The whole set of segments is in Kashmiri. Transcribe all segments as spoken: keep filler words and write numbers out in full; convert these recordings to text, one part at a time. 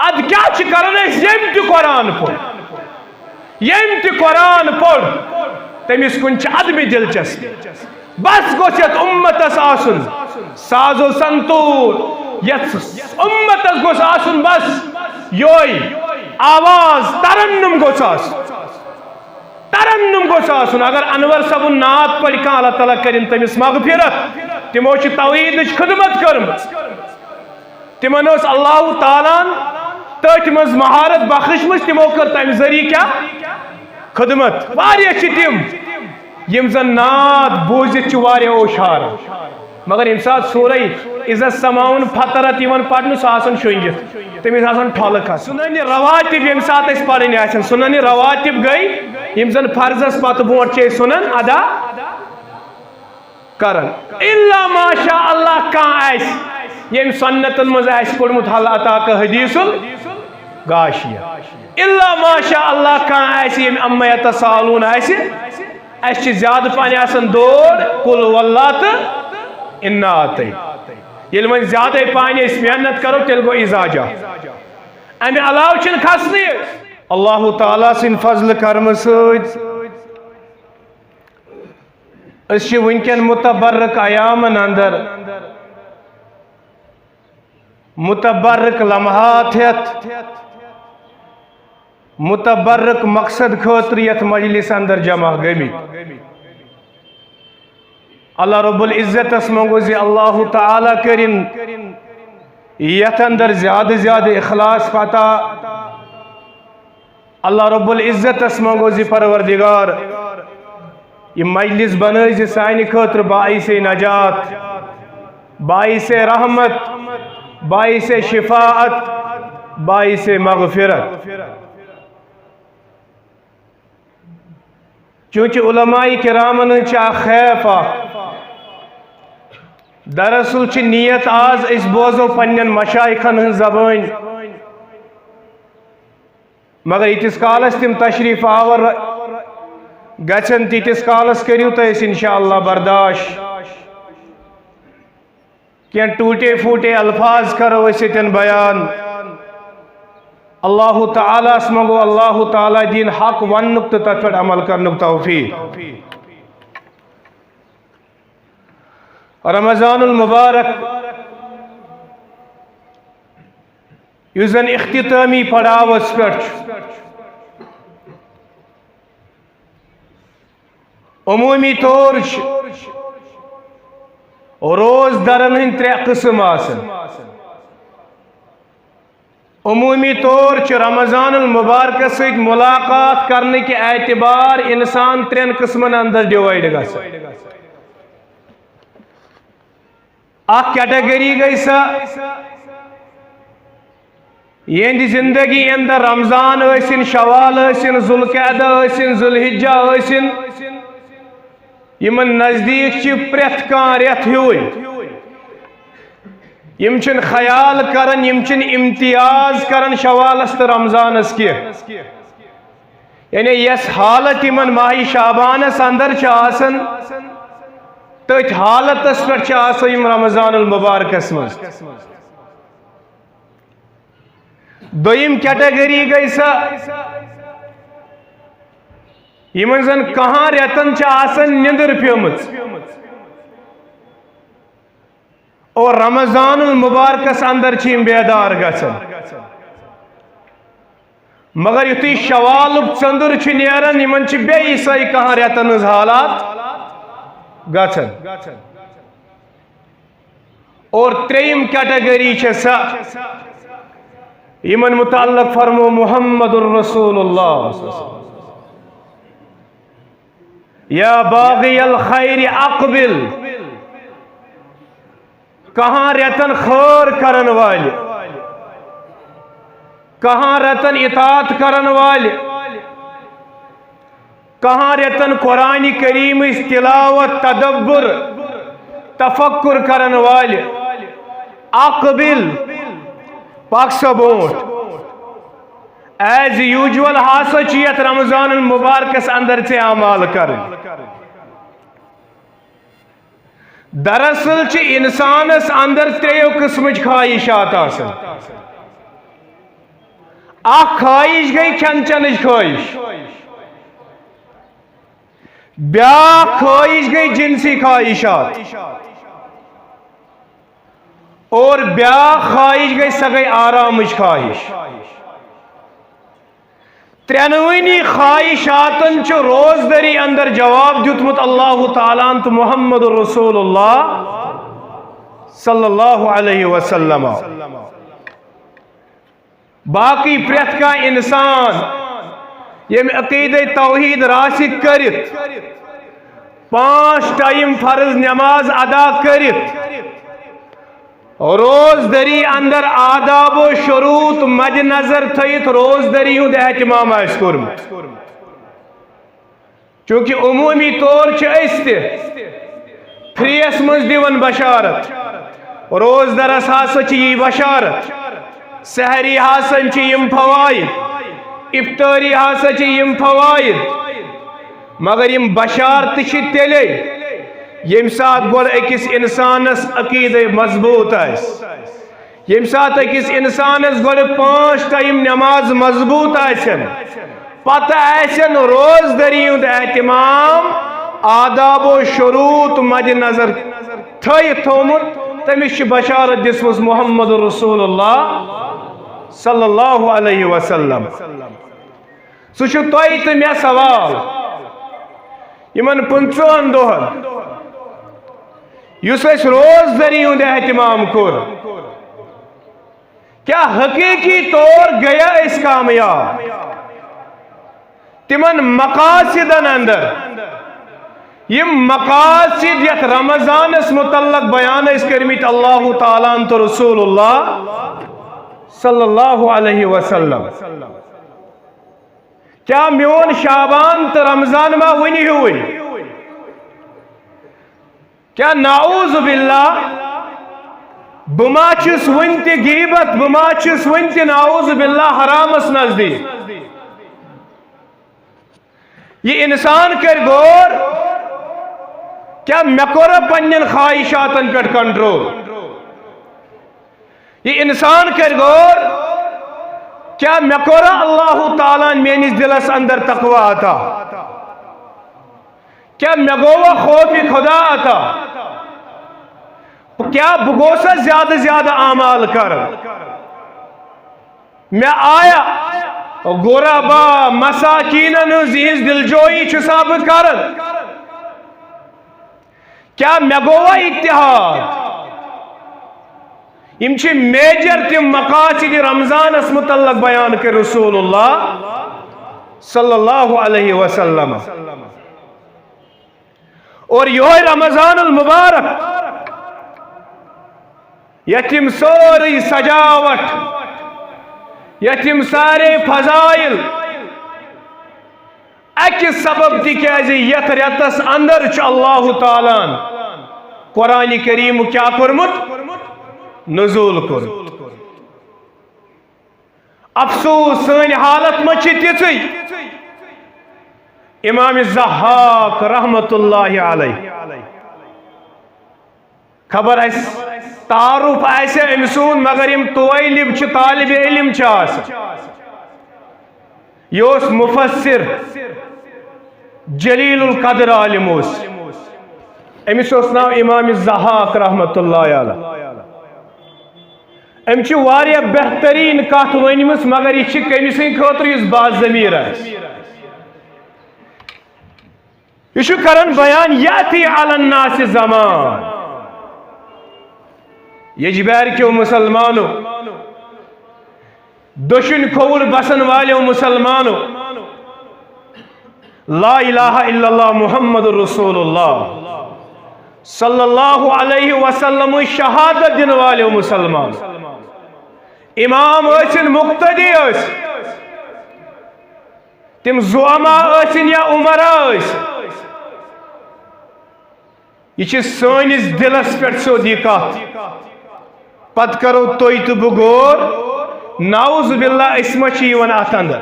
ادٕ کیٛاہ چھِ کران أسۍ؟ ییٚمۍ تہِ قرآن پوٚر، ییٚمۍ تہِ قرآن پوٚر، تٔمِس کُن چھِ عدمِ دلچسپی۔ بس گوٚژھ یتھ امتس آسُن ساز و سنتور، یتھ امتس گوٚژھ آسُن بس یوے آواز، ترنم گوٚژھ آسُن، ترنم گوٚژھ آسُن۔ اگر انور صٲبُن نعت پرِ کانٛہہ، اللہ تعالیٰ کٔرِن تٔمِس مغفرت۔ تِمو چھِ توحیدٕچ خدمت کٔرمٕژ۔ تِمن ٲس اللہ تعالیٰ ہن تٔتھۍ منٛز مہارت بخشمٕژ، تِمو کٔر تمہِ ذٔریعہٕ کیٛاہ؟ خدمت۔ واریاہ چھِ تِم، یِم زن نعت بوٗزِتھ چھِ واریاہ اوشار، مگر ییٚمہِ ساتہٕ سورہ اذا السماء انفطرت یِوان پرنہٕ، سُہ آسان شۄنٛگِتھ، تٔمِس آسان ٹھۄلہٕ کھسان۔ سنن رواتب ییٚمہِ ساتہٕ أسۍ پرٕنۍ آسن، سنن رواتب گٔے یِم زن فرضس پتہٕ برونٛٹھ چھِ أسۍ سنن ادا کران۔ الا ماشاء اللہ کانٛہہ آسہِ، ییٚمۍ سنتن منٛز آسہِ پوٚرمُت ہل اتاک حدیث الغاشیہ۔ الا ماشاء اللہ کانٛہہ آسہِ، ییٚمۍ عما یتساءلون آسہِ۔ اسہِ چھِ زیادٕ پہن آسان دوڑ قل ہو اللہ تہٕ انا اعطینا۔ ییٚلہِ وۄنۍ زیادے پہن أسۍ محنت کرو، تیٚلہِ گوٚو اذا جاء۔ امہِ علاوٕ چھِنہٕ کھسنٕے أسۍ۔ اللہ تعالیٰ سٕنٛدِ فضلہٕ کرمہٕ سۭتۍ أسۍ چھِ وٕنکٮ۪ن متبرک ایامن اندر متبرک لمحات ہٮ۪تھ، متبرک مقصد خٲطرٕ یتھ مجلس اندر جمع گٔمٕتۍ۔ اللہ رب العزتس منٛگو زِ اللہ تعالیٰ کٔرِن یتھ اندر زیادٕ زیادٕ اخلاص عطا۔ اللہ رب العزتس منٛگو زِ پروردگار، یہِ مجلس بنٲے زِ سانہِ خٲطرٕ باعث نجات، باعث رحمت، باعث شفاعت، باعث مغفرت۔ چونکہ علماء کرامن ہٕنٛز چھِ اکھ خیف اکھ، دراصل چھِ نیت آز أسۍ بوزو پننٮ۪ن مشایخن ہٕنٛز زبٲنۍ، مگر ییٖتِس کالس تِم تشریف آور گژھن، تیٖتِس کالس کٔرِو تُہۍ اَسہِ انشاءاللہ برداشت۔ کینٛہہ ٹوٗٹے پھوٗٹے الفاظ کرو أسۍ ییٚتٮ۪ن بیان۔ اللہ تعالیٰ ہس منٛگو، اللہ تعالیٰ دِیِن حق وننُک تہٕ تتھ پٮ۪ٹھ عمل کرنُک توفیق۔ رمضان المبارک یُس زن اختتامی پڑاوس پٮ۪ٹھ چھُ، عموٗمی طور چھِ روزدرن ہٕنٛدۍ ترٛےٚ قٕسم آسان۔ عموٗمی طور چھِ رمضان المبارکس سۭتۍ ملاقات کرنہٕ کہِ اعتبار انسان ترٛٮ۪ن قٕسمن اندر ڈیوائیڈ گژھان۔ اکھ کیٹگری گٔے سۄ، یِہنٛدِ زندگی اندر رمضان ٲسِن، شوال ٲسِن، ذوالقعدہ ٲسِن، ذوالحجہ ٲسِن، یِمن نزدیٖک چھِ پرٛٮ۪تھ کانٛہہ رٮ۪تھ ہیوٗے۔ یِم چھِنہٕ خیال کران، یِم چھِنہٕ امتیاز کران شوالس تہٕ رمضانس کینٛہہ۔ یعنی یۄس حالت یِمن ماہِ شعبانس اندر چھِ آسان، تٔتھۍ حالتس پٮ۪ٹھ چھِ آسان یِم رمضان المبارکس منٛز۔ دوٚیِم کیٹگری گٔے سۄ، یِمن زن کہن رٮ۪تن چھِ آسان نِندٕر پیٚمٕژ۔ اور رمضان المبارکس اندر چھِ یِم بیدار گژھان، مگر یُتھُے شوالُک ژٔنٛدُر چھُ نیران، یِمن چھِ بیٚیہِ سۄے کہن رٮ۪تن ہٕنٛز حالات گژھان۔ اور ترٛیٚیِم کیٹگری چھےٚ سۄ، یِمن متعلق فرمو محمد رسول اللہ، یا باغی الخیر اقبل، کہن رٮ۪تن خٲر کرن والہِ، کہن رٮ۪تن اطاعت کرن والہِ، کہن رٮ۪تن قرآن کریمٕچ تلاوت، تدبر، تفکر کرن والہِ، اقبل، پکھ سا برونٛٹھ۔ As usual ہسا چھُ یتھ رمضان المبارکس اندر ژےٚ اعمال کرٕنۍ۔ دراصل چھِ انسانس اندر ترٛیٚیو قٕسمٕچ خواہشات آسان۔ اکھ خواہش گٔے کھٮ۪ن چٮ۪نٕچ خواہش، بیٛاکھ خواہش گٔے جنسی خواہشات، اور بیٛاکھ خواہش گٔے، سۄ گٔے آرامٕچ خواہش۔ ترٛٮ۪نوٕنی خواہشاتن چھُ روزدٔری اندر جواب دیُتمُت اللہ تعالیٰ ہن تہٕ محمد رسول اللہ صلی اللہ علیہ وسلم۔ باقی پرٛٮ۪تھ کانٛہہ انسان ییٚمہِ عقیدے توحید راسخ کٔرِتھ، پانٛژھ ٹائم فرض نماز ادا کٔرِتھ، روزدٔری اندر آداب و شروط مد نظر تھٲیِتھ روزدٔری ہُنٛد اہتمام آسہِ کوٚرمُت۔ چونکہ عمومی طور چھِ أسۍ تہِ فریس منٛز دِوان بشارت، روزدرس ہسا چھِ یی بشارت، سحری ہسا چھِ یِم فوائد، افطاری ہسا چھِ یِم فوائد، مگر یِم بشارتہٕ چھِ تیٚلے ییٚمہِ ساتہٕ گۄڈٕ أکِس انسانس عقیدے مضبوط آسہِ، ییٚمہِ ساتہٕ أکِس انسانس گۄڈٕ پانٛژھ ٹائم نماز مضبوط آسن، پتہٕ آسن روزدٔری ہُنٛد اہتمام آداب و شروط مد نظر تھٲیِتھ تھوٚومُت، تٔمِس چھِ بشارت دِژمٕژ محمد رسول اللہ صلی اللہ علیہ وسلم۔ سُہ چھُ تۄہہِ تہٕ مےٚ سوال، یِمن پٕنٛژٕہن دۄہن یُس اَسہِ روزدٔری ہُنٛد اہتمام کوٚر، کیا حقیقی طور گیا أسۍ کامیاب؟ تِمن مقاصدن اندر، یِم مقاصد یتھ رمضانس متعلق بیان ٲسۍ کٔرمٕتۍ اللہ تعالیٰ ہن تہٕ رسول اللہ صلی اللہ علیہ وسلم، کیا میون شعبان تہٕ رمضان ما وُنہِ ہیوٗے؟ کیا نعوذ باللہ بہٕ ما چھُس وُنہِ تہِ غیبت، بہٕ ما چھُس وُنہِ تہِ نعوذ باللہ حرامس نزدیٖک؟ یہِ انسان کرِ غور، کیا مےٚ کوٚرا پننٮ۪ن خواہشاتن پٮ۪ٹھ کنٹرول؟ یہِ انسان کرِ غور، کیا مےٚ کوٚرا اللہ تعالیٰ ہن میٲنِس دلس اندر تقوی عطا؟ کیا مےٚ گوٚوا خوف خدا عطا؟ کیا بہٕ گوسا زیادٕ زیادٕ اعمال کران؟ مےٚ آیا غربا مساکینن ہٕنٛز، یِہٕنٛز دلجویی چھُسا بہٕ کران؟ کیا مےٚ گوٚوا اتحاد؟ یِم چھِ میجر تِم مقاصد رمضانس متعلق بیان کٔرۍ رسول اللہ صلی اللہ علیہ وسلم۔ اور یہوے رمضان المبارک، یتھ یِم سٲرٕے سجاوٹ، یتھ یِم سارے فضائل، اکہِ سبب، تِکیازِ یتھ رٮ۪تس اندر چھُ اللہ تعالیٰ ہن قرآن کریم کیا کوٚرمُت؟ نزول کوٚرمُت۔ افسوس، سٲنۍ حالت ما چھِ تِژھٕے؟ امام ضحاک رحمت اللہ علیہ، خبر اسہِ تعارف آسہِ أمۍ سُنٛد، مگر یِم طٲلب چھِ، طالب علم چھِ آسان۔ یہِ اوس مفسر جلیل القدر عالم اوس۔ أمِس اوس ناو امام ضحاک رحمت اللہ علیہ۔ أمۍ چھِ واریاہ بہتریٖن کتھ ؤنمٕژ، مگر یہِ چھِ کٔمۍ سٕنٛدِ خٲطرٕ یُس باضمیر آسہِ؟ یہِ چھُ کران بیان، یأتی علی الناس زمان، یجبارکیو مسلمانو، دٔچھُن کھووُر بسن والیو مسلمانو، لا الہ الا اللہ محمد رسول اللہ صلی اللہ علیہ وسلم شہادت دِنہٕ والیو مسلمان، امام ٲسِن، مقتدی ٲسِن، تِم زعما ٲسِن یا عمرا ٲسِن، یہِ چھِ سٲنِس دِلس پٮ۪ٹھ سیوٚد یہِ کتھ۔ پتہٕ کرو تُہۍ تہٕ بہٕ غور، نعوذ باللہ، أسۍ ما چھِ یِوان اتھ اندر؟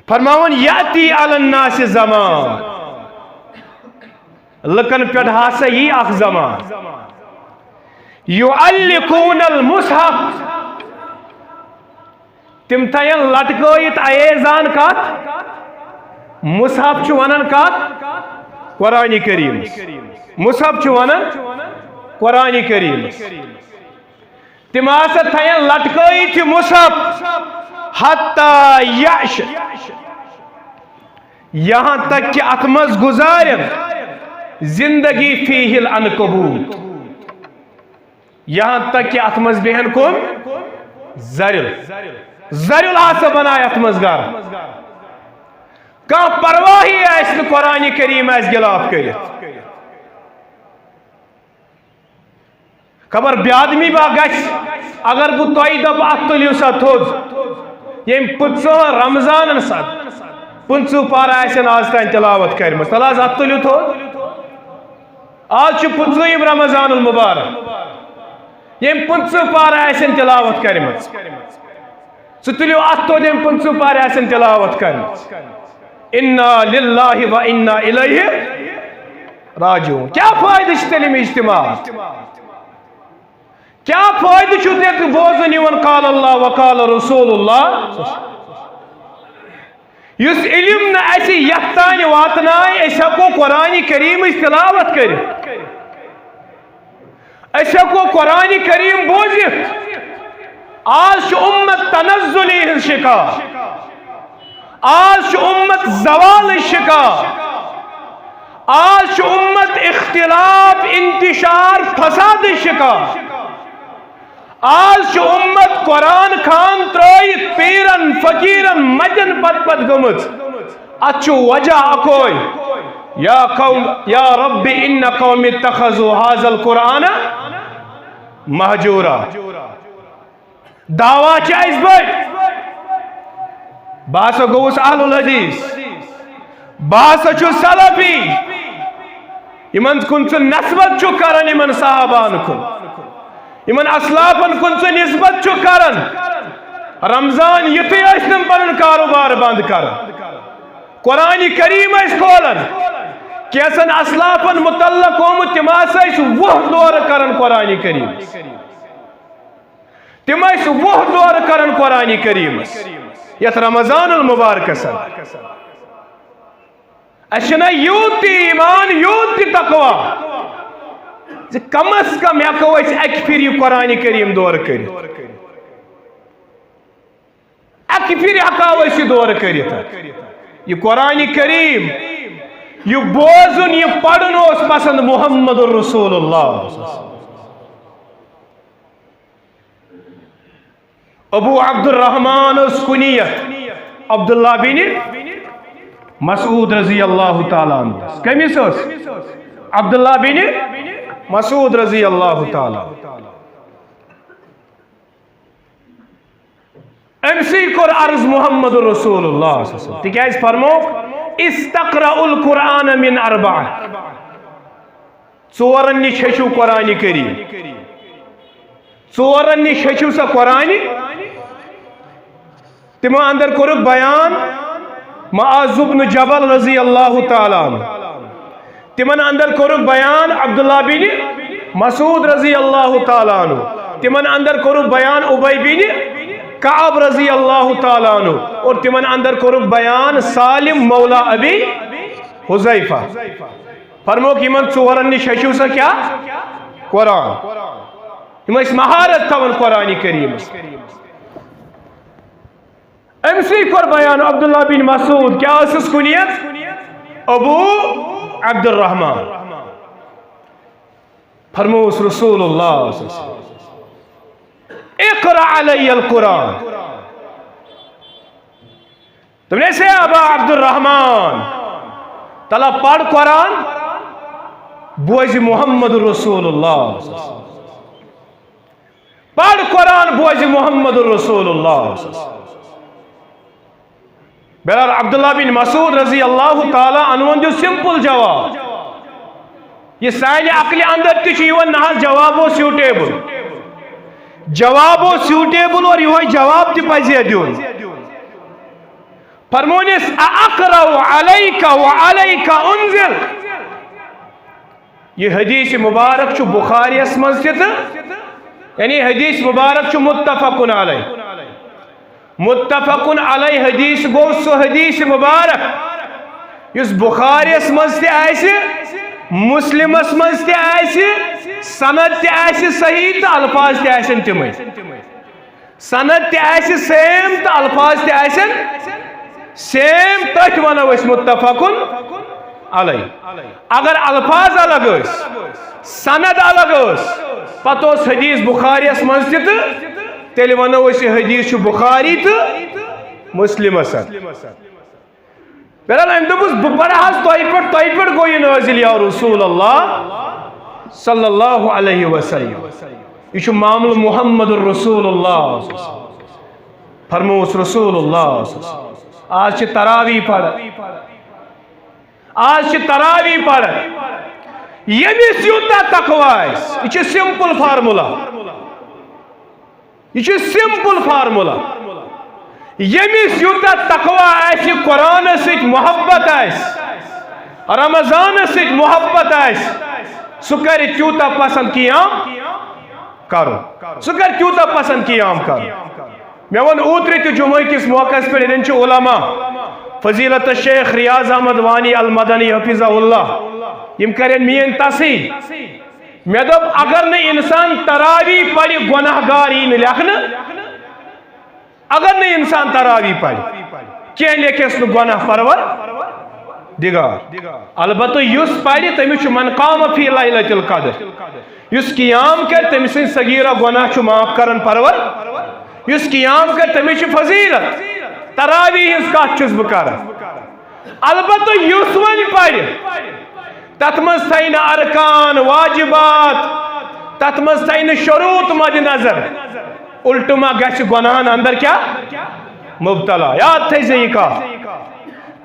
فرماوان، یأتی علی الناس زمان، لُکن پٮ۪ٹھ ہسا یی اکھ زمان، یعلقون المصحف، تِم تھاین لٹکٲیِتھ ایزان کتھ؟ مصحف چھُ ونان کتھ؟ قرآن کریٖمس۔ مصحف چھُ ونان قرآن کریٖمس۔ تِم ہسا تھاین لٹکٲیِتھ یہِ مصحف، حتی یعش، یہاں تک کہ اتھ منٛز گزارن زندگی فیہ العنکبوت۔ یہاں تک کہ اتھ منٛز بیہن کم؟ زرِل۔ زرِل ہسا بنایہِ اتھ منٛز گرٕ۔ کانٛہہ پرواہی آسہِ نہٕ قرآن کریم آسہِ غلاف کٔرِتھ۔ خبر بے آدمی ما گژھِ اگر بہٕ تۄہہِ دپہٕ اتھ تُلِو سا تھوٚد۔ ییٚمۍ پٕنٛژٕہن رمضانن سا پٕنٛژٕہ پارٕ آسن آز تام تلاوت کرِمٕژ، تلہٕ حظ اتھ تُلِو تھوٚد۔ آز چھُ پٕنٛژٕہِم رمضان المبارک۔ ییٚمۍ پٕنٛژٕہ پارٕ آسن تلاوت کرِمٕژ، ژٕ تُلِو اتھ تھوٚد، ییٚمۍ پٕنٛژٕہ پارٕ آسن تلاوت کرِمٕژ۔ انا للہ و انا الیہ راجعون۔ کیٛاہ فٲیدٕ چھُ تیٚلہِ اَمہِ اجتماع؟ کیٛاہ فٲیدٕ چھُ تیٚلہِ بوزُن یِوان قال اللہ و قال رسول اللہ؟ یُس علم نہٕ اَسہِ یَتھ تانۍ واتنایہِ، أسۍ ہٮ۪کو قرآن کریٖمٕچ تلاوت کٔرِتھ، أسۍ ہٮ۪کو قرآن کریم بوٗزِتھ۔ آز چھُ اُمت تنزلی ہٕنٛز شکار، آز چھُ اُمت زوالٕچ شکار، آز چھُ اُمت اختلاف، انتشار، فسادٕچ شکار۔ آز چھُ اُمت قرآن خان ترٲیِتھ پیرن فقیرن متٮ۪ن پتہٕ پتہٕ گٔمٕژ۔ اتھ چھُ وجہ اکوے، یا قوم، یا رب ان قوم اتخذوا هذا القرآن مہجورا۔ دعویٰ چھِ اَسہِ بٔڑۍ۔ بہٕ ہسا گوٚوُس اہل الحدیث، بہٕ ہسا چھُس سلفی۔ یِمن کُن ژٕ نسبت چھُکھ کران، یِمن صحابان کُن، یِمن اسلافن کُن ژٕ نسبت چھُکھ کران۔ رمضان یِتھُے ٲسۍ تِم پنُن کاروبار بند کران، قرآن کریم ٲسۍ کھولان۔ کینٛژن اسلافن متعلق آمُت، تِم ہسا ٲسۍ وُہ دورٕ کران قرآن کریم۔ تِم ٲسۍ وُہ دورٕ کران قرآن کریٖمس یتھ رمضان المبارکس اندر۔ اَسہِ چھُنہ یوٗت تہِ ایمان، یوٗت تہِ تقویٰ زِ کم از کم ہٮ۪کو أسۍ اکہِ پھِرِ یہِ قرآن کریم دورٕ کٔرِتھ۔ اکہِ پھِرِ ہٮ۪کو أسۍ یہِ دورٕ کٔرِتھ۔ یہِ قرآن کریم، یہِ بوزُن، یہِ پرُن اوس پسند محمد رسول اللہ۔ ابو عبد الرحمن اوس کنیت عبداللہ بن مسعود رضی اللہ تعالیٰ عنہ۔ کٔمِس اوس؟ عبداللہ بن مسعود رضی اللہ تعالیٰ۔ أمۍ سٕے کوٚر عرض محمد رسول اللہ صلی اللہ علیہ وسلم، تِکیٛازِ فرمووُکھ، "استقرأ القرآن من أربع"۔ ژورن نِش ہیٚچھِو قرآن کریم۔ ژورن نِش ہیٚچھِو سا قرآن۔ تِمو اندر کوٚرُکھ بیان معاذ بن جبل رضی اللہ تعالیٰ عنہ۔ تِمن اندر کوٚرُکھ بیان عبداللہ بن مسعود رضی اللہ تعالیٰ عنہ۔ تِمن اندر کوٚرُکھ بیان ابی بن کعب رضی اللہ تعالیٰ عنہ۔ اور تِمن اندر کوٚرُکھ بیان سالم مولا ابی حذیفہ۔ فرمووُکھ، یِمن ژورن نِش ہیٚچھِو سا کیٛاہ؟ قرآن۔ یِم ٲسۍ مہارت تھاوان قرآن کریٖمس۔ أمۍ سٕے کوٚر بیان عبداللہ بن مسعود، کیٛاہ ٲسٕس کُنیت؟ ابو عبدالرحمان۔ فرمووُس رسول اللہ صلی اللہ علیہ وسلم، "اقرأ علی القرآن"۔ دوٚپنَس، "ہے ابا عبدالرحمان، تلا پَر قرآن، بوزِ محمد رسول اللہ۔ پَر قرآن، بوزِ محمد رسول اللہ۔" بہرحال، عبداللہ بن مسعود رضی اللہ تعالیٰ عنہ دیُت simple جواب۔ یہِ سانہِ عقلہِ اندر تہِ چھُ یِوان، نہ حظ، جواب اوس suitable۔ جواب اوس suitable اور یِہوٚے جواب تہِ پزِ ہے دیُن۔ فرمونس، "أأقرأ عليك وعليك أنزل؟" یہ حدیث مبارک چھُ بخاریس منٛز تہِ تہٕ، یعنی حدیث مبارک چھُ متفق علیہ۔ متفق علیہ حدیث گوٚو سُہ حدیث مبارک یُس بخاریس منٛز تہِ آسہِ، مسلمس منٛز تہِ آسہِ، سند تہِ آسہِ صحیح تہٕ الفاظ تہِ آسن تِمے۔ سند تہِ آسہِ سیم تہٕ الفاظ تہِ آسن سیم، تٔتھۍ ونو أسۍ متفق علیہ۔ اگر الفاظ الگ ٲسۍ، سند الگ ٲس، پتہٕ اوس حدیث بخاریس منٛز تہِ تہٕ تیٚلہِ ونو أسۍ یہِ حدیث چھُ بخاری تہٕ مسلمس۔ بہرحال، أمۍ دوٚپُس، "بہٕ پرٕ حظ تۄہہِ پٮ۪ٹھ، تۄہہِ پٮ۪ٹھ گوٚو یہِ نٲزِل یا رسول اللہ صلی اللہ علیہ وسلم۔ یہِ چھُ معاملہٕ محمد رسول اللہ۔" فرموس رسول اللہ۔ آز چھِ تراویح پران، آز چھِ تراویح پران۔ ییٚمِس یوٗتاہ تقوی آسہِ، یہِ چھُ simple formula۔ یہِ چھُ simple formula۔ ییٚمِس یوٗتاہ تقوی آسہِ، قرآنس سۭتۍ محبت آسہِ، رمضانس سۭتۍ محبت آسہِ، سُہ کرِ تیوٗتاہ پسند قیام کرُن۔ سُہ کرِ تیوٗتاہ پسند قیام کرُن۔ مےٚ ووٚن اوترٕ تہِ جمعہ کِس موقعس پٮ۪ٹھ، ییٚتٮ۪ن چھِ علماء، فضیلت الشیخ ریاض احمد وانی المدنی حفظہ اللہ، یِم کرن میٲنۍ تصحیح۔ مےٚ دوٚپ، اگر نہٕ انسان تراویح پرِ، گۄناہ گار یی نہٕ لیکھنہٕ۔ اگر نہٕ انسان تراویح پرِ، کینٛہہ لیکھٮ۪س نہٕ گۄناہ پرور دِگار۔ البتہ یُس پرِ، تٔمِس چھُ من قام فی لیلۃ القدر۔ یُس قیام کرِ، تٔمۍ سٕنٛدۍ صغیرہ گۄناہ چھُ معاف کران پرور۔ یُس قیام کرِ، تٔمِس چھِ فضیلت۔ تراویح ہٕنٛز کتھ چھُس بہٕ کران۔ البتہ یُس وۄنۍ پرِ، تتھ منٛز تھایہِ نہٕ ارکان، واجبات، تتھ منٛز تھایہِ نہٕ شروٗط مد نظر، الٹہٕ ما گژھِ گۄناہن اندر کیٛاہ؟ مبتلا۔ یاد تھٲیزِ یہِ کتھ۔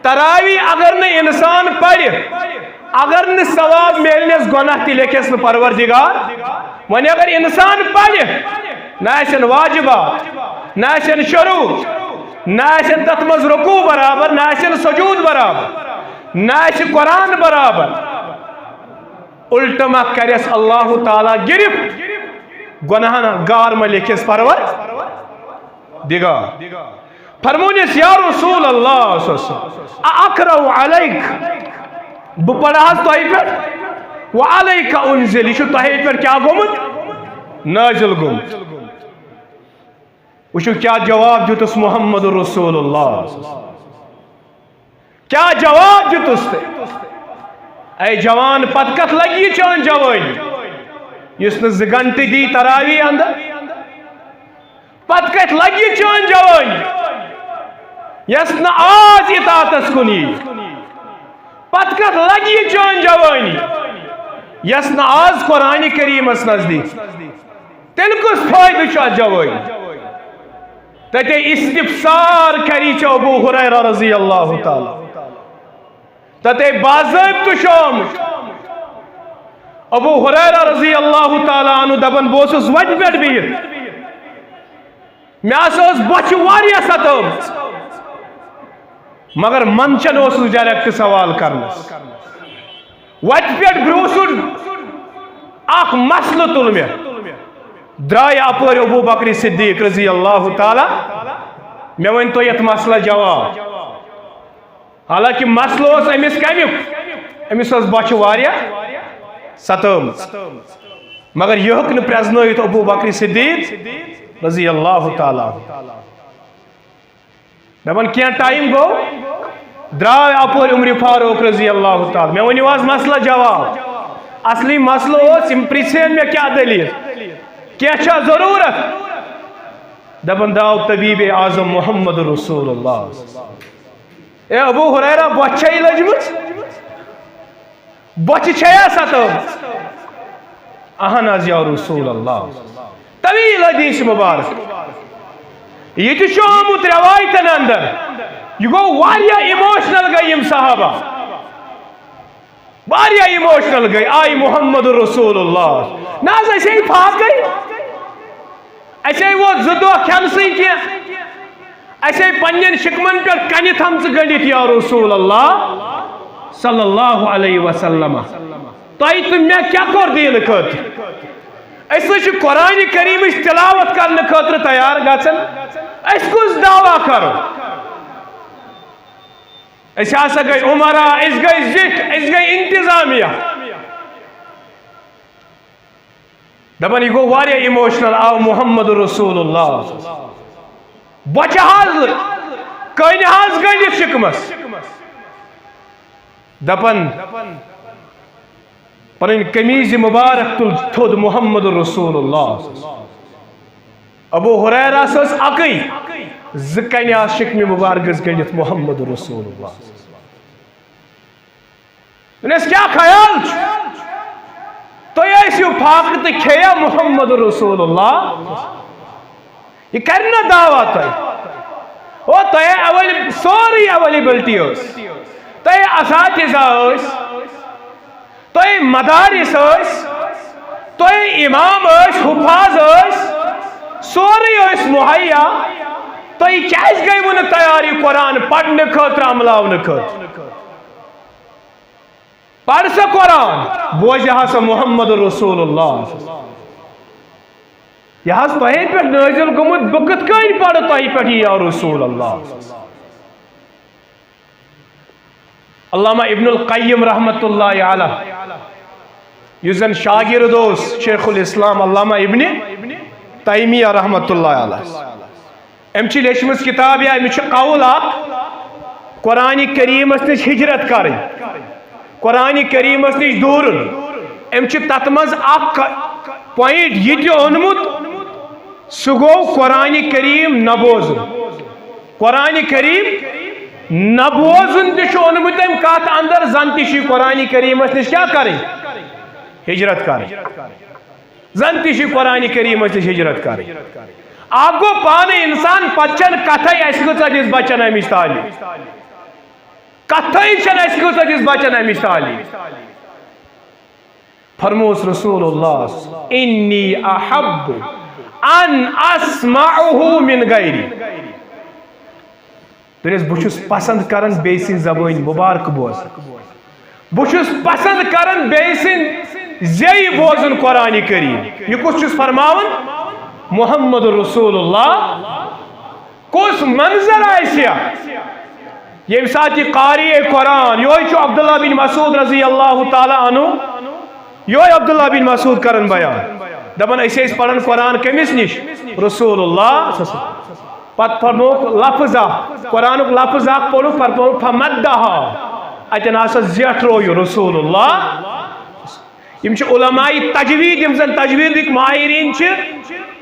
تراویح اگر نہٕ انسان پرِ، اگر نہٕ ثواب میلنس، گۄناہ تہِ لیکھٮ۪س نہٕ پروردگار۔ وۄنۍ اگر انسان پرِ، نہ آسن واجبات، نہ آسن شروٗط، نہ آسن تتھ منٛز رکوع برابر، نہ آسن سجود برابر، نہ آسہِ قرآن برابر، الٹہٕ ما کرٮ۪س اللہ تعالیٰ گرفت، گۄناہن گار ما لیکھٮ۪س پرور دِگار۔ فرمونس، یا رسول اللہ صلی اللہ علیہ وسلم، اکرہ علیک، بہٕ پرٕ حظ تۄہہِ پٮ۪ٹھ، و علیک انزل، یہِ چھُ تۄہے پٮ۪ٹھ کیٛاہ گوٚمُت؟ نٲزِل گوٚمُت۔ وٕچھِو کیٛاہ جواب دیُتُس محمد رسول اللہ۔ کیٛاہ جواب دیُتُس تٔمۍ؟ اے جوان، پتہٕ کتھ لگہِ یہِ چٲنۍ جوٲنی، یُس نہٕ زٕ گنٹہٕ دی تراویح اندر؟ پتہٕ کتہِ لگہِ یہِ چٲنۍ جوٲنی، یس نہٕ آز اطاعتس کُن یی؟ پتہٕ کتھ لگہِ یہِ چٲنۍ جوٲنی، یس نہٕ آز قرآن کریمس نزدیٖک؟ تیٚلہِ کُس فٲیدٕ چھُ اتھ جوٲنی؟ تتے استفسار کری چھُ ابو ہریرہ رضی اللہ تعالیٰ۔ تتے باضٲبطہٕ چھُ آمُت۔ ابو ہریرہ رضی اللہ تعالیٰ عنہ دپان، بہٕ اوسُس وتہِ پٮ۪ٹھ بِہِتھ، مےٚ ہسا ٲس بۄچھِ واریاہ ستٲومٕژ، مگر منچن اوسُس direct سوال کرنس۔ وتہِ پٮ۪ٹھ برٛونٛہہ سُہ اکھ مسلہٕ تُل مےٚ، درٛاے اپٲرۍ ابو بکر صدیق رضی اللہ تعالیٰ، مےٚ ؤنۍ تو یتھ مسلس جواب۔ حالانکہ مسلہٕ اوس أمِس کمیُک؟ أمِس ٲس بۄچھِ واریاہ ستٲومٕژ، مگر یہِ ہیوٚک نہٕ پرٛزنٲوِتھ ابو بکر صدیق رضی اللہ تعالیٰ عنہ۔ دپان، کینٛہہ ٹایم گوٚو، درٛاے اپٲرۍ عمر فاروق رضی اللہ تعالیٰ۔ مےٚ ؤنِو آز مسلس جواب۔ اصلی مسلہٕ اوس، یِم پرٛژھِ ہن مےٚ کیٛاہ دٔلیٖل، کینٛہہ چھا ضروٗرت؟ دپان، درٛاو طبیب اعظم محمد رسول اللہ۔ اے ابو ہریرہ، بۄچھِ چھے لٔجمٕژ؟ بۄچھِ چھیا ستٲومٕژ؟ اہن حظ یا رسول اللہ۔ طویل حدیث مبارک۔ یہِ تہِ چھُ آمُت روایتن اندر۔ یہِ گوٚو واریاہ emotional گٔے یِم صحابہ۔ واریاہ emotional گٔے، آے محمد رسول اللہ۔ نہ حظ، أسۍ ہے فاقے۔ اَسے ووت زٕ دۄہ کھٮ۪نسٕے کینٛہہ۔ اَسے پننٮ۪ن شِکمن پٮ۪ٹھ کنہِ تھمژٕ گٔنڈِتھ، یا رسول اللہ صلی اللہ علیہ وسلم۔ تۄہہِ تہٕ مےٚ کیٛاہ کوٚر دیٖنہٕ خٲطرٕ؟ أسۍ نہ چھِ قرآن کریمٕچ تلاوت کرنہٕ خٲطرٕ تیار گژھان۔ أسۍ کُس دعویٰ کرو؟ أسۍ ہسا گٔے عمرا، أسۍ گٔے زِٹھۍ، أسۍ گٔے انتظامیہ۔ دپان، یہِ گوٚو واریاہ emotional، آو محمد رسول اللہ۔ بۄچھِ حظ، کٔنۍ حظ گٔنڈِتھ شِکمس۔ دپان، پنٕنۍ قمیٖض مُبارک تُل تھوٚد، محمد رسول اللہ۔ ابو ہریرہ ٲس اکٕے، زٕ کنہِ آسہٕ شِکمہِ مُبارکس گٔنڈِتھ، محمد رسول اللہ۔ دوٚپنس، کیٛاہ خیال چھُ؟ تُہۍ ٲسِو فاقہٕ تہٕ کھیٚیا محمد رسول اللہ؟ یہِ کرِ نہ دعویٰ تۄہہِ؟ او، تۄہہِ اویل-، سورُے availability ٲس۔ تۄہہِ اساتذہ ٲسۍ، تۄہہِ مدارس ٲسۍ، تۄہہِ امام ٲسۍ، حفاظ ٲسۍ، سورُے ٲسۍ مہیا۔ تۄہہِ کیٛازِ گٔیوٕ نہٕ تیار یہِ قرآن پرنہٕ خٲطرٕ، عملاونہٕ خٲطرٕ؟ پَر سا قرآن، بوزِ ہا سا محمد رسول اللہ۔ یہِ حظ تۄہے پٮ۪ٹھ نٲزِل گوٚمُت، بہٕ کِتھ کٔنۍ پَرٕ تۄہہِ پٮ۪ٹھ یہِ یا رسول اللہ؟ علامہ ابن القیم رحمۃ اللہ علیہ، یُس زن شاگرد اوس شیخ الاسلام علامہ ابن تیمیہ رحمۃ اللہ علیہ، أمۍ چھِ لیچھمٕژ کِتاب، یا أمِس چھُ قول اکھ، قرآن کریمس نِش ہجرت کرٕنۍ، قرآن کریمس نِش دوٗرُن۔ أمۍ چھُ تتھ منٛز اکھ point یہِ تہِ اوٚنمُت، سُہ گوٚو قرآن کریم نہ بوزُن۔ قرآن کریم نہ بوزُن تہِ چھُ اوٚنمُت أمۍ کتھ اندر، زن تہِ چھُ قرآن کریمس نِش کیٛاہ کرٕنۍ؟ ہجرت کرٕنۍ۔ زن تہِ چھِ قرآن کریمس نِش ہجرت کرٕنۍ۔ اکھ گوٚو پانہٕ انسان، پتہٕ چھنہٕ کتھے اسہِ کۭژاہ دِژ بچن امِچ تعلیم۔ کتھے چھنہٕ اسہِ کۭژاہ دِژ بچن امِچ تعلیم۔ فرموس رسول اللہ، انی احب ان اسمعه من غیری۔ دوٚپنس، بہٕ چھُس پسند کران بیٚیہِ سٕنٛدِ زبٲنۍ مُبارک بوزُن۔ بہٕ چھُس پسند کران بیٚیہِ سٕنٛدِ زیٚیہِ بوزُن قرآن کریم۔ یہِ کُس چھُس فرماوان؟ محمد رسول اللہ۔ کُس منظر آسہِ ہا، ییٚمہِ ساتہٕ یہِ قاری قرآن، یِہوٚے چھُ عبداللہ بن مسعود رضی اللہ تعالیٰ عنہ، یِہوٚے عبداللہ بن مسعود کران بیان۔ دپان، أسۍ ٲسۍ پران قرآن کٔمِس نِش؟ رسول اللہ۔ پتہٕ فرمووُکھ لفظ اکھ، قرآنُک لفظ اکھ پوٚرُکھ، پتہٕ پوٚرُکھ فمدہا۔ اتٮ۪ن ہسا زیٹھروو یہِ رسول اللہ۔ یِم چھِ علماء تجوید، یِم زن تجویدٕکۍ ماہرین چھِ،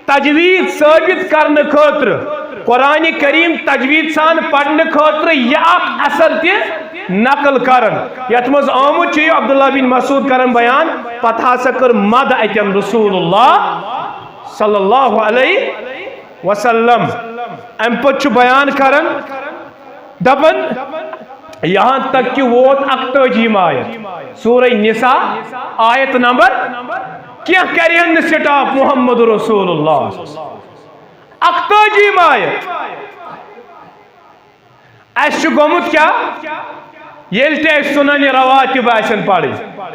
تجوید ثٲبت کرنہٕ خٲطرٕ، قرآن کریم تجوید سان پرنہٕ خٲطرٕ یہِ اکھ اثر تہِ نقل کران، یتھ منٛز آمُت چھُ یہِ عبداللہ بن مسعود کران بیان، پتہٕ ہسا کٔر مد اتٮ۪ن رسول اللہ صلی اللہ علیہ وسلم۔ امہِ پتہٕ چھُ بیان کران، دپان، یہاں تک کہ ووت اکتٲجی آیت، سورہ نساء، آیت نمبر، کینٛہہ کرِہن نہٕ سٹاپ محمد رسول اللہ۔ اکتٲجی آیت۔ اسہِ چھُ گوٚمُت کیٛاہ؟ ییٚلہِ تہِ اسہِ سنن رواتب آسن پرٕنۍ،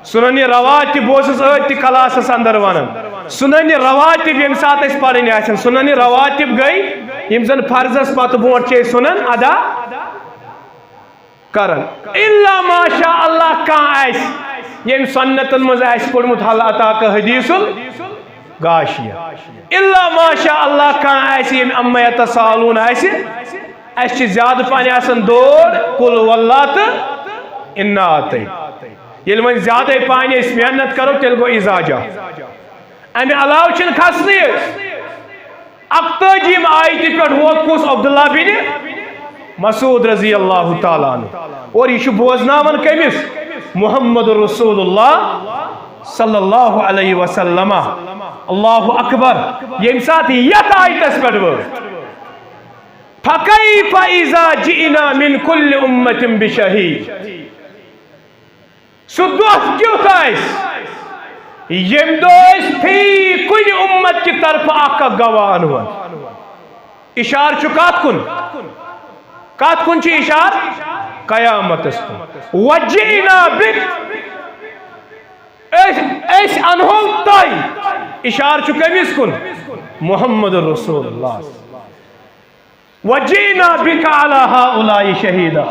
سنن رواتب، بہٕ اوسُس أتھۍ تہِ کلاسس اندر ونان، سنن رواتب ییٚمہِ ساتہٕ اسہِ پرٕنۍ آسن، سنن رواتب گٔے یِم زن فرضس پتہٕ برونٛٹھ چھِ أسۍ سنن ادا کران۔ الا ماشاء اللہ کانٛہہ آسہِ، ییٚمۍ سنتن منٛز آسہِ پوٚرمُت حل اتاک حدیث الغاشیہ۔ الا ماشاء اللہ کانٛہہ آسہِ، ییٚمۍ عما یتساءلون آسہِ۔ اسہِ چھِ زیادٕ پہن آسان دور قل واللہ تہٕ انا اعطینا۔ ییٚلہِ وۄنۍ زیادے پہن أسۍ محنت کرو، تیٚلہِ گوٚو اضاجہ۔ امہِ علاوٕ چھِنہٕ کھسنٕے أسۍ۔ اکتٲجِم آیتہِ پٮ۪ٹھ ووت کُس؟ عبداللہ بن مسعود رضی اللہ تعالیٰ عنہ۔ اور یہِ چھُ بوزناوان کٔمِس؟ محمد رسول اللہ صلی اللہ علیہ وسلم۔ اللہ اکبر۔ ییٚمہِ ساتہٕ یتھ آیتس پٮ۪ٹھ وٲژ، فَكَيْفَ إِذَا جِئْنَا مِنْ كُلِّ أُمَّةٍ بِشَهِيدٍ۔ سُہ دۄہ کیُتھ آسہِ، ییٚمہِ دۄہ أسۍ فی کُنہِ اُمت کہِ طرفہٕ اکھ اکھ گواہ انہون۔ اشارٕ چھُ کتھ کُن؟ کتھ کُن چھُ اشارٕ؟ قیامتس کُن۔ وَجِئْنَا بِكَ۔ أسۍ أسۍ اَنہو تۄہہِ۔ اِشارٕ چھُ کٔمِس کُن؟ محمد رسول اللہ۔ وجئنا بک علی ہؤلاء شہیدا۔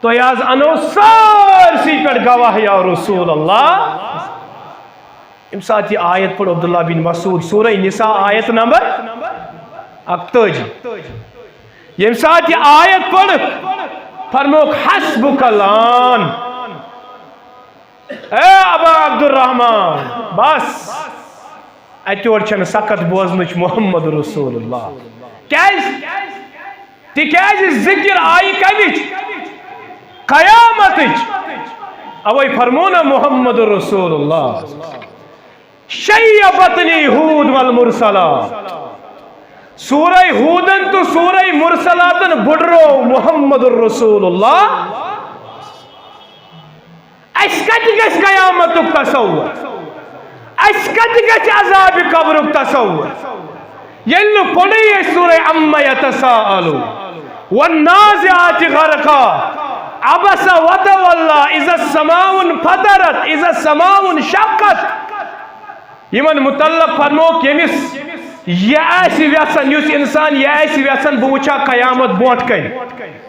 تۄہہِ حظ اَنو سٲرسٕے پٮ۪ٹھ گواہ یا رسول اللہ۔ ییٚمہِ ساتہٕ یہِ آیت پٔر عبداللہ بن مسعود، سورہ نساء، آیت نمبر اکتٲجی۔ ییٚمہِ ساتہٕ یہِ آیت پٔر، فرمووُکھ، حسبک الآن، اے ابا عبدالرحمان، بس، اتہِ یور چھنہٕ سکت بوزنٕچ محمد رسول اللہ۔ کیازِ؟ تِکیازِ ذکر آیہِ کمِچ؟ قیامتٕچ۔ اوے فرموو نا محمد رسول اللہ، شیبتنی ہود والمرسلات۔ سورہ ہودن تہٕ سورہ مرسلاتن بُڈرو محمد رسول اللہ۔ اسہِ کتہِ گژھِ قیامتُک تصور؟ اسہِ کتہِ گژھِ عذابِ قبرُک تصور؟ ییٚلہِ نہٕ پوٚرُے اسہِ سورہ عما یتساءلون، والنازعات غرقا، عبس وتولى، اذا السماء انفطرت، اذا السماء انشقت۔ یِمن متعلق فرمووُکھ، ییٚمِس یہِ آسہِ یژھان، یُس انسان یہِ آسہِ یژھان، بہٕ وٕچھا قیامت برونٹھ کنہِ،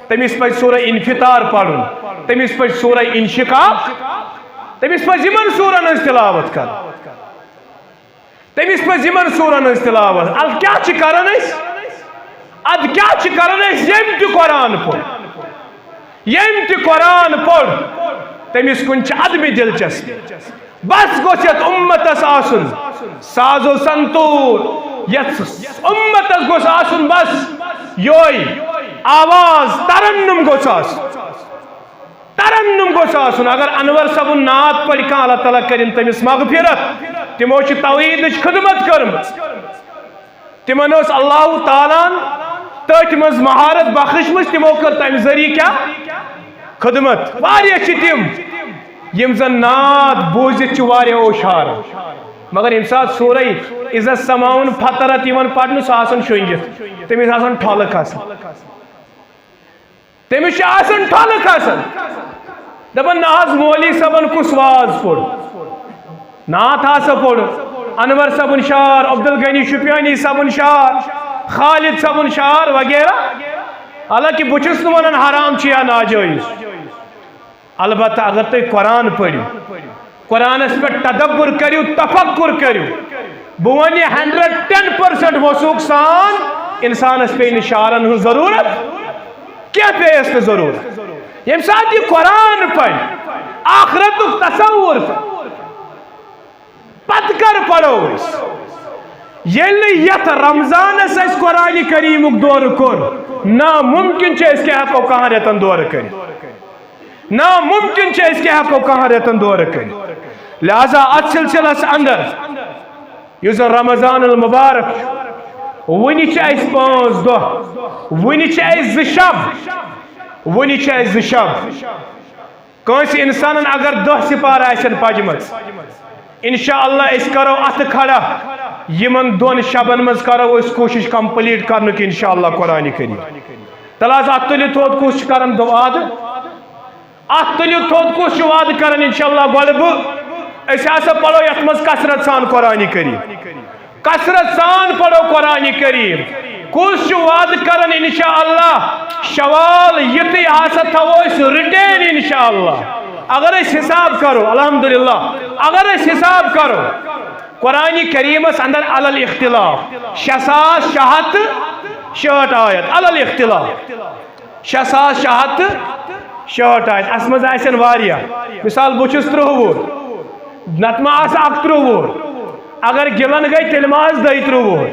تٔمِس پزِ سورہ انفطار پرُن، تٔمِس پزِ سورہ انشقاق، تٔمِس پزِ یِمن سورن ہٕنٛز تلاوت کرٕنۍ۔ تٔمِس پزِ یِمن سورن ہٕنٛز تلاوت۔ ادٕ کیٛاہ چھِ کران أسۍ؟ ادٕ کیٛاہ چھِ کران أسۍ؟ ییٚمۍ تہِ قرآن پوٚر، ییٚمۍ تہِ قرآن پوٚر، تٔمِس کُن چھِ عدمِ دلچسپی۔ بس گوٚژھ یتھ امتس آسُن ساز و سنتور، یتھ امتس گوٚژھ آسُن بس یوے آواز، ترنم گوٚژھ آسُن۔ ترنم گوٚژھ آسُن۔ اگر انور صٲبُن نعت پرِ کانٛہہ، اللہ تعالیٰ کرن تٔمِس مغفرت۔ تِمو چھِ توحیدٕچ خدمت کٔرمٕژ۔ تِمن ٲس اللہ تعالیٰ ہن تٔتھۍ منٛز مہارت بخشمٕژ، تِمو کٔر تمہِ ذٔریعہٕ کیٛاہ؟ خدمت۔ واریاہ چھِ تِم، یِم زن نعت بوٗزِتھ چھِ واریاہ اوشار، مگر ییٚمہِ ساتہٕ سورہ اذا السماء انفطرت یِوان پرنہٕ، سُہ آسان شۄنٛگِتھ، تٔمِس آسان ٹھۄلہٕ کھسان۔ تٔمِس چھِ آسان ٹھۄلہٕ کھسان۔ دَپان، نہ حظ، مولوی صٲبن کُس واز پوٚر؟ نعت ہسا پوٚر۔ انور صٲبُن شعر، عبدالغنی شُپیانی صٲبُن شعر، خالد صٲبُن شعر وغیرہ۔ حالانکہ بہٕ چھُس نہٕ وَنان حرام چھُ یا ناجٲیز۔ البتہ اگر تُہۍ قرآن پٔرِو، قرآنس پٮ۪ٹھ تدبر کٔرِو، تفکر کٔرِو، بہٕ وَنہٕ یہِ ہنڈریڈ ٹین پٔرسنٹ وثوق سان، انسانس پیٚیہِ نہٕ شعرن ہٕنٛز ضروٗرت، کینٛہہ پیٚیس نہٕ ضروٗرت۔ ییٚمہِ ساتہٕ یہِ قرآن پرِ، آخرتُک تصور پرِ، پتہٕ کر پرو أسۍ؟ ییٚلہِ نہٕ یتھ رمضانس اَسہِ قرآن کریٖمُک دورٕ کوٚر، ناممکن چھُ أسۍ کیٛاہ ہٮ۪کو کہن رٮ۪تن دورٕ کٔرِتھ؟ ناممکن چھُ أسۍ کیٛاہ ہٮ۪کو کہن رٮ۪تن دورٕ کٔرِتھ؟ لہذا اتھ سلسلس اندر یُس زن رمضان المبارک چھُ، وُنہِ چھِ اَسہِ پانٛژھ دۄہ، وُنہِ چھِ اَسہِ زٕ شب، وُنہِ چھِ اَسہِ زٕ شب۔ کٲنٛسہِ انسانن اگر دَہ سِپارٕ آسن پجمژ، انشاءاللہ أسۍ کرو اتھٕ کھڑا، یِمن دۄن شبن منٛز کرو أسۍ کوٗشش complete کرنُک انشاءاللہ قرآن کریم۔ تلہٕ حظ اتھ تُلِو تھوٚد، کُس چھُ کران دُعا؟ اتھ تُلِو تھوٚد، کُس چھُ وعدٕ کران؟ انشاءاللہ گۄڈٕ بہٕ، أسۍ ہسا پرو یتھ منٛز کثرت سان قرآن کریم، کثرت سان پرو قرآن کریم۔ کُس چھُ وعدٕ کران؟ انشاءاللہ شوال یِتھُے ہسا تھاوو أسۍ retain انشاءاللہ۔ اگر أسۍ حساب کرو، الحمدللہ، اگر أسۍ حساب کرو، قرآن کریمس اندر علی الاختلاف شےٚ ساس شےٚ ہتھ تہٕ شُہٲٹھ آیت، علی الاختلاف۔ شےٚ ساس شےٚ ہتھ تہٕ شُہٲٹھ آسہِ، اتھ منٛز آسن واریاہ۔ مثال، بہٕ چھُس ترٕٛہ وُہُر، نتہٕ ما آسہٕ اکترٕٛہ وُہُر۔ اگر گِلن گٔے، تیٚلہِ ما آسہٕ دۄیہِ ترٕٛہ وُہُر۔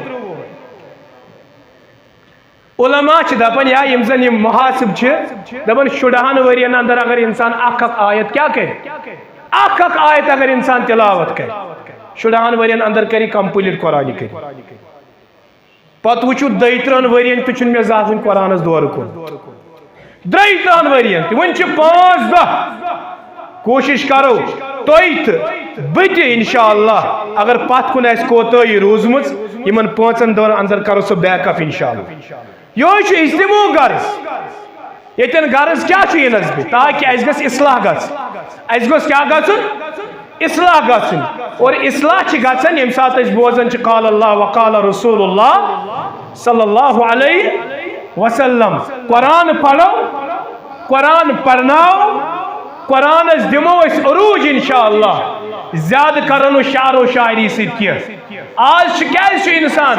علماء چھِ دپان، یا یِم زن یِم محاسب چھِ، دپان، شُرہن ؤرین اندر اگر انسان اکھ اکھ آیت کیٛاہ کرِ؟ اکھ اکھ آیت اگر انسان تلاوت کرِ، شُرہن ؤرین اندر کرِ complete قرآن کریم۔ پتہٕ وٕچھِو، دۄیہِ ترٕٛہن ؤرین تہِ چھُنہٕ مےٚ زانٛہہ وُنہِ قرآنس دورٕ کوٚرمُت۔ دۄیہِ ترٕٛہن ؤرین تہِ، وُنہِ چھِ پانٛژھ دۄہ۔ کوٗشِش کرو تُہۍ تہٕ بہٕ تہِ، انشاءاللہ، اگر پتھ کُن آسہِ کوتٲہی روٗزمٕژ، یِمن پانٛژن دۄہن اندر کرو سُہ back up، انشاءاللہ۔ یِہوٚے چھُ اجتماعُک غرض۔ ییٚتٮ۪ن غرض کیٛاہ چھُ یِنس بہٕ؟ تاکہِ اَسہِ گژھِ اصلاح گژھُن۔ اَسہِ گوٚژھ کیٛاہ گژھُن؟ اصلاح گژھٕنۍ۔ اور اصلاح چھِ گژھان ییٚمہِ ساتہٕ أسۍ بوزان چھِ قال اللہ و قال رسول اللہ صلی اللہ علیہ وسلم۔ قرآن پرو، قرآن پرناو، قرآنس دِمو أسۍ عروج انشاءاللہ۔ زیادٕ کرو نہٕ شعر و شاعری سۭتۍ کینٛہہ۔ آز چھُ، کیازِ چھُ انسان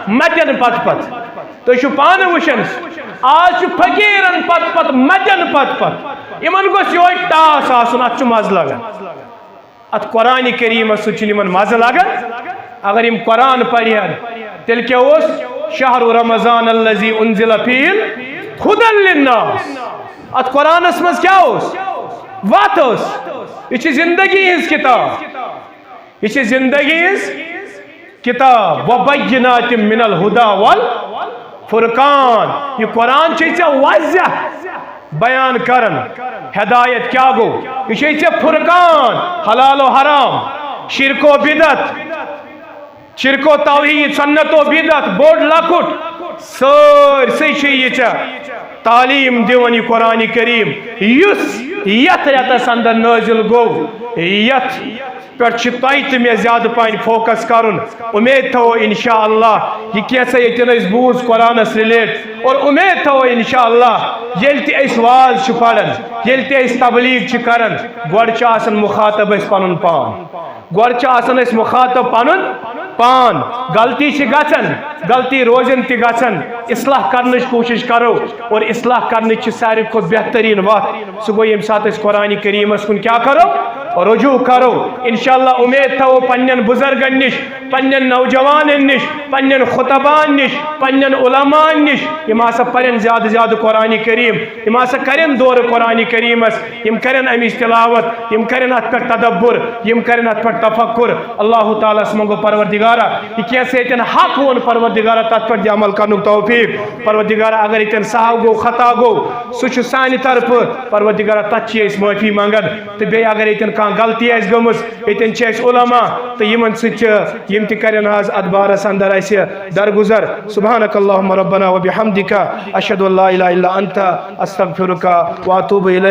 متٮ۪ن پتہٕ پتہٕ؟ تُہۍ چھِو پانہٕ وٕچھان، آز چھُ فقیرن پتہٕ پتہٕ، متٮ۪ن پتہٕ پتہٕ۔ یِمن گوٚژھ یِہوٚے ٹاس آسُن، اتھ چھُ مزٕ لگان۔ اتھ قرآن کریمس سۭتۍ چھُنہٕ یِمن مزٕ لگان۔ اگر یِم قرآن پرِہن، تیٚلہِ کیٛاہ اوس؟ شہر رمضان الذی انزل فیہ الہدی للناس۔ اتھ قرآنس منٛز کیٛاہ اوس؟ وتھ ٲس۔ یہِ چھِ زندگی ہٕنٛز کتاب۔ یہِ چھِ زندگی ہٕنٛز کتاب۔ وبینات من الہدی والفرقان۔ یہِ قرآن چھُے ژےٚ واضح بیان کران۔ ہدایت کیٛاہ گوٚو؟ یہِ چھُے ژےٚ فرقان، حلال و حرام، شرک و بدعت، شرک و توحید، سنت و بدعت، بوٚڑ لۄکُٹ، سٲرسٕے چھُ یہِ ژےٚ تعلیٖم دِوان یہِ قرآن کریم، یُس یتھ رٮ۪تس اندر نٲزِل گوٚو، یتھ پٮ۪ٹھ چھُ تۄہہِ تہٕ مےٚ زیادٕ پہن فوکس کرُن۔ امید تھاوو انشاءاللہ یہِ کینٛژھا ییٚتٮ۪ن اَسہِ بوٗز قرآنس ریلیٹ، اور امید تھاوو انشاءاللہ ییٚلہِ تہِ أسۍ واز چھِ پران، ییٚلہِ تہِ أسۍ تبلیغ چھِ کران، گۄڈٕ چھُ آسان مخاطب اَسہِ پنُن پان۔ گۄڈٕ چھُ آسان اَسہِ مخاطب پنُن پان۔ غلطی چھِ گژھان، غلطی روزن تہِ گژھان، اصلاح کرنٕچ کوٗشش کرو، اور اصلاح کرنٕچ چھِ ساروی کھۄتہٕ بہتریٖن وتھ۔ سُہ گوٚو ییٚمہِ ساتہٕ أسۍ قرآن کریٖمس کُن کیٛاہ کرو؟ رجوع کرو۔ انشاءاللہ امید تھاوو پننٮ۪ن بزرگن نِش، پننٮ۪ن نوجوانن نِش، پننٮ۪ن خطبان نِش، پننٮ۪ن علماءن نِش، یِم ہسا پرن زیادٕ زیادٕ قرآن کریم، یِم ہسا کرن دورٕ قرآن کریمس، یِم کرن امِچ تلاوت، یِم کرن اتھ پٮ۪ٹھ تدبر، یِم کرن اتھ پٮ۪ٹھ تفکر۔ اللہ تعالیٰ ہس منٛگو پروردگارا، یہِ کینٛہہ سا ییٚتٮ۪ن حق ووٚن پروردگارا، تتھ پٮ۪ٹھ دِ عمل کرنُک توفیق۔ پروردگارا، اگر ییٚتٮ۪ن سہو گوٚو، خطا گوٚو، سُہ چھُ سانہِ طرفہٕ۔ پروردگارا، تتھ چھِ أسۍ معٲفی منٛگان۔ تہٕ بیٚیہِ اگر ییٚتٮ۪ن کانٛہہ غلطی آسہِ گٔمٕژ، ییٚتٮ۪ن چھِ اَسہِ علماء تہٕ یِمن سۭتۍ چھِ، یِم تہِ کَرن حظ اَتھ بارَس اندر اَسہِ درگُزر۔ سبحانک اللہم ربنا و بحمدک، اشہد ان لا الہ الا انت، استغفرک و اتوب الیک۔